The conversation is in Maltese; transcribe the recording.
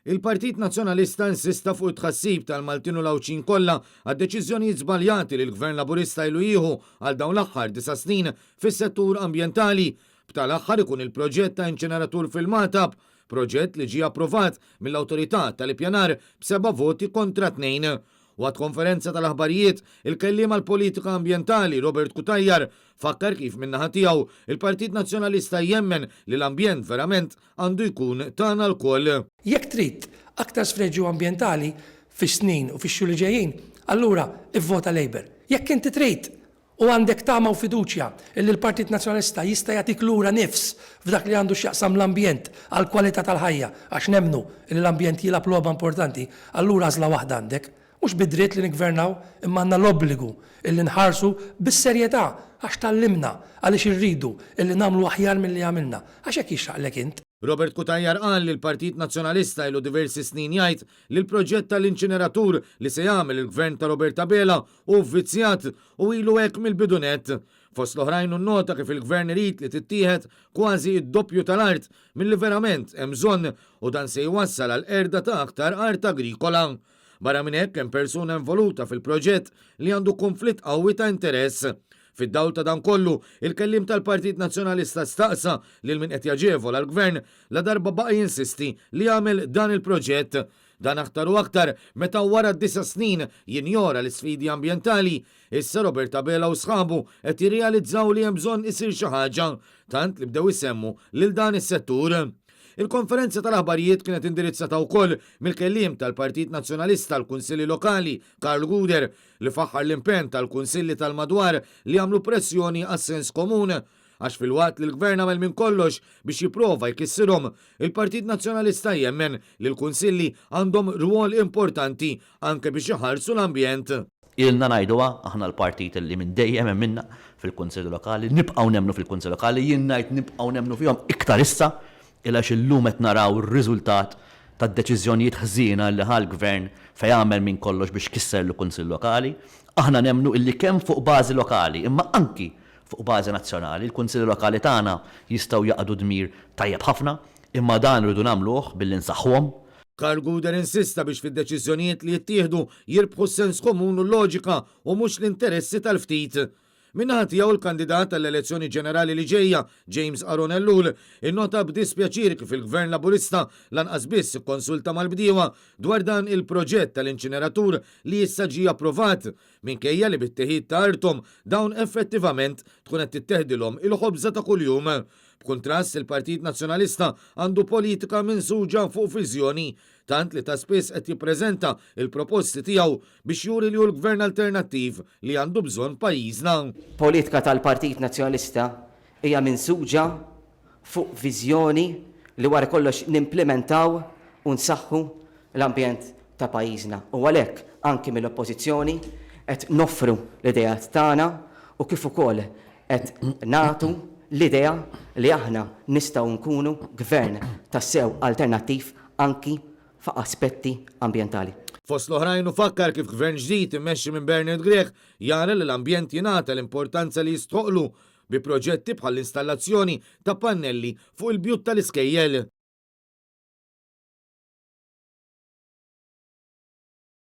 Il-Partit Nazzjonalista insista fuq it-tħassib tal-Maltin u l-Għawdxin kollha għad-deċiżjonijiet żbaljati li l-Gvern Laburista ilu jieħu għal dawn l-aħħar disa' snin fis-settur ambjentali, b'tal-aħħar ikun il-proġett ta' inċineratur fil-Magħtab, proġett li ġie approvat mill-Awtorità tal-Ippjanar b'seba' voti kontra tnejn. Waqt konferenza tal-aħbarijiet, il-Kelliem għall-Politika Ambjentali Robert Cutajar fakkar kif min-naħa tiegħu, il-Partit Nazzjonalista jemmen li l-ambjent verament għandu jkun tagħna lkoll. Jekk trid aktar sfreġju ambjentali fis-snin u fix-xhur li ġejjin, allura ivvota Labour. Jekk inti trid u għandek tama u fiduċja illi l-Partit Nazzjonalista jista' jagħtik lura nifs f'dak li għandu x'jaqsam l-ambjent għall-kwalità tal-ħajja, għax nemmnu illi l-ambjent jilgħab logħba importanti, allura għażla waħda għandek. Mhux bi dritt li niggvernaw, imma għandna l-obbligu illi nħarsu bis-serjetà għax tgħallimna, għaliex irridu illi nagħmlu aħjar milli għamilna, għax hekk jixraqlek int. Robert Cutajar qal li l-Partit Nazzjonalista ilu diversi snin jgħid li l-proġett tal-inċineratur li se jagħmel il-Gvern ta' Robert Abela hu vvizzjat u ilu hekk mill-bidu nett. Fost l-oħrajn hu nnota kif il-Gvern irid li tittieħed kważi d-doppju tal-art milli verament hemm bżonn u dan se jwassal għall-qerda ta' aktar art agrikola. Barra minn hekk hemm persuna involuta fil-proġett li għandu kunflitt qawwi ta' interess. Fid-dawl ta' dan kollu, il-kelliem tal-Partit Nazzjonalista staqsa lil min qed jaġevola l-Gvern ladarba baqa' jinsisti li jagħmel dan il-proġett. Dan aktar u aktar meta wara disa' snin jinjora l-isfidi ambjentali, issa Robert Abela u sħabu qed jirrealizzaw li hemm bżonn isir xi ħaġa, tant li bdew isemmu lil dan is-settur. Il-konferenza tal-aħbarijiet kienet indirizzata wkoll mill-kelliem tal-Partit Nazzjonalista għall-Kunsilli Lokali, Karl Gouder, li faħħar l-impenn tal-kunsilli tal-madwar li jagħmlu pressjoni għas-sens komun Għax filwaqt li l-Gvern għamel minn kollox biex jipprova jkissirhom, il-Partit Nazzjonalista jemmen li l-Kunsilli għandhom rwol importanti anke biex iħarsu l-ambjent. Ilna ngħiduha, aħna l-partit li minn dejjem emminna fil-Kunsilli Lokali, nibqgħu nemmnu fil-Kunsilli Lokali, jien ngħid nibqgħu nemmnu fihom iktar issa, il għax illum qed naraw ir-riżultat tad-deċiżjonijiet ħżiena li ħa l-Gvern fejn għamel minn kollox biex kisser l-Kunsill Lokali. Aħna nemmnu illi kemm fuq bażi lokali imma anki Fuq bażi nazzjonali, il-Kunsilli Lokali tagħna jistgħu jaqdu dmir tajjeb ħafna, imma dan irridu nagħmluh billi nsaħħuhom. Karl Gouder insista biex fid-deċiżjonijiet li jittieħdu jirbħu s-sens komun u l-loġika u mhux l-interessi tal-ftit. Min-naħa tiegħu l-kandidat għall-elezzjoni ġenerali li ġejja, James Aaron Ellul, innota b'dispjaċir kif il-Gvern Laburista lanqas biss ikkonsulta mal-bdiewa dwar dan il-proġett tal-inċineratur li issa ġie approvat Minkejja li bit-teħid ta' arthom dawn effettivament tkun qed titteħdilhom il-ħobża ta' kuljum. B'kuntrast, il-Partit Nazzjonalista għandu politika minsuġa fuq viżjoni, tant li ta' spiss qed jippreżenta l-proposti tiegħu biex juri li hu l-Gvern alternattiv li għandu bżonn pajjiżna. Politika tal-Partit Nazzjonalista hija minsuġa fuq viżjoni li wara kollox nimplimentaw u nsaħħu l-ambjent ta' pajjiżna u għalhekk anki mill-Oppożizzjoni qed noffru l-ideat tagħna u kif ukoll qed nagħtu l-idea li aħna nistgħu nkunu Gvern tassew alternattiv anki f'aspetti ambjentali. Fost l-oħrajn hu fakkar kif Gvern ġdid immexxi minn Bernard Grech jara li l-ambjent jingħata l-importanza li jistħoqqlu bi proġetti bħall-installazzjoni ta' pannelli fuq il-bjut tal-iskejjel.